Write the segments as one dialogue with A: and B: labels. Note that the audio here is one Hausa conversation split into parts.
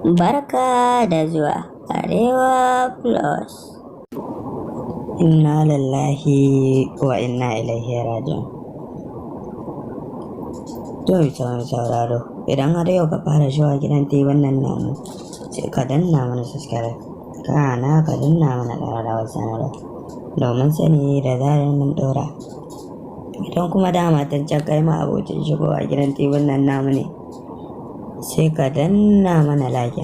A: Barka da zuwa Arewa Plus.
B: Inna lillahi wa inna ilaihi raji'un. To mai sauraro, idan har yau ka fara shiwa gidan TV nan namu, sai ka danna mana subscribe, kana ka danna mana ƙararrawar sanarwa domin sani da zarar mun ɗora. Idan kuma dama tun can kai ma abocin shigowa gidan TV nan namu ne, sai ka danna mana like,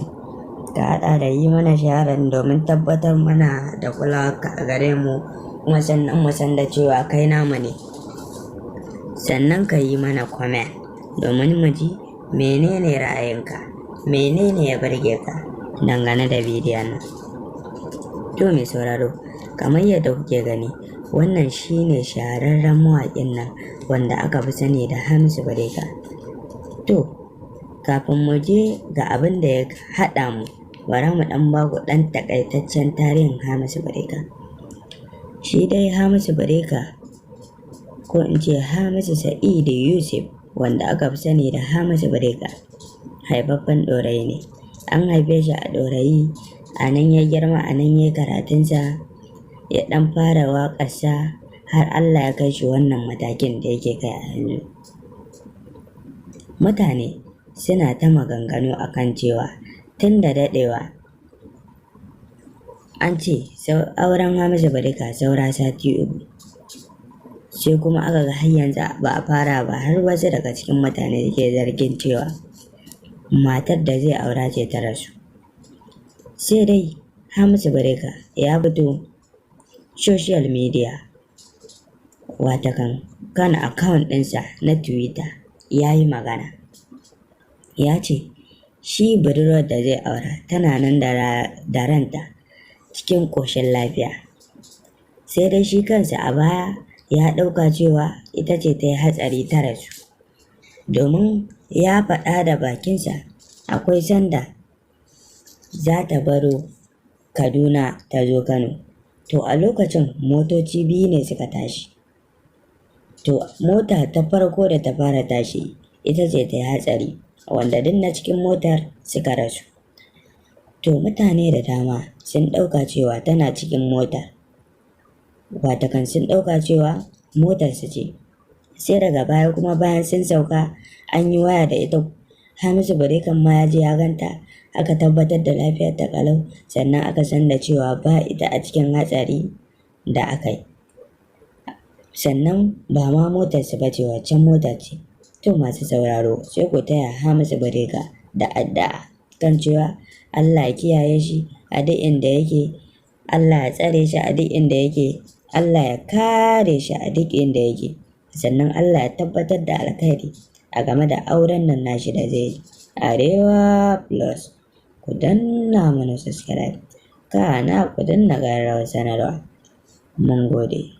B: ka haɗa da yi mana sharing domin tabbatar mana da kulawarka a gare mu, kuma sannan mu san da cewa kai namu ne. Sannan ka yi mana comment domin mu ji menene ra'ayinka, menene ya burge ka dangane da bidiyon nan. To mai sauraro, kamar yadda kuke gani, wannan shine shahararren mawaƙin nan wanda aka fi sani da Hamisu Breaker. To, kafin mu je ga abin da ya haɗa mu, bara mu ɗan baku ɗan taƙaitaccen tarihin Hamisu Breaker. Shi dai Hamisu Breaker, ko in ce Hamisu Sa'idu Yusuf, wanda aka fi sani da Hamisu Breaker, haifaffen Ɗorayi ne. An haife shi a Ɗorayi, a nan ya girma, a nan ya yi karatunsa, ya ɗan fara waƙarsa har Allah ya kai shi wannan matakin da yake kai a yanzu. Mutane suna ta maganganu a kan cewa tun da daɗewa an ce auren Hamisu Breaker saura sati 3. Sai kuma aka ga har yanzu ba a fara ba, har wasu daga cikin mutane suke zargin cewa matar da zai aura ce ta rasu. Sai dai Hamisu Breaker ya fito social media, watakan kan account ɗinsa na Twitter, ya yi magana. Ya ce shi budurwar da zai aura tana nan da ranta cikin ƙoshin lafiya. Sai dai shi kansa a baya ya ɗauka cewa ita ce ta yi hatsari ta rasu. Domin ya faɗa da bakinsa, akwai sanda za ta baro Kaduna ta zo Kano. To a lokacin motoci biyu ne suka tashi. To mota ta farko da ta fara tashi ita ce ta yi hatsari, wanda duk na cikin motar suka rasu. To mutane da dama sun ɗauka cewa tana cikin motar. Watakan sun ɗauka cewa motar su ce. Sai daga baya kuma bayan sun sauka an yi waya da ita, Hamisu Breaker ma ya je ya ganta, aka tabbatar da lafiyar ta ƙalau, sannan aka san da cewa ba ita a cikin hatsari da aka yi. Sannan ba ma motar su ba ce, waccan motar ce. To masu sauraro, sai ku taya Hamisu Breaker da addu'a kan cewa Allah ya kiyaye shi a duk inda yake, Allah ya tsare shi a duk inda yake, Allah ya kare shi a duk inda yake. Sannan Allah ya tabbatar da alkhairi a game da auren nan nashi da zai yi. Arewa Plus, ku danna mana subscribe, kana ku danna ƙararrawar sanarwa. Mun gode.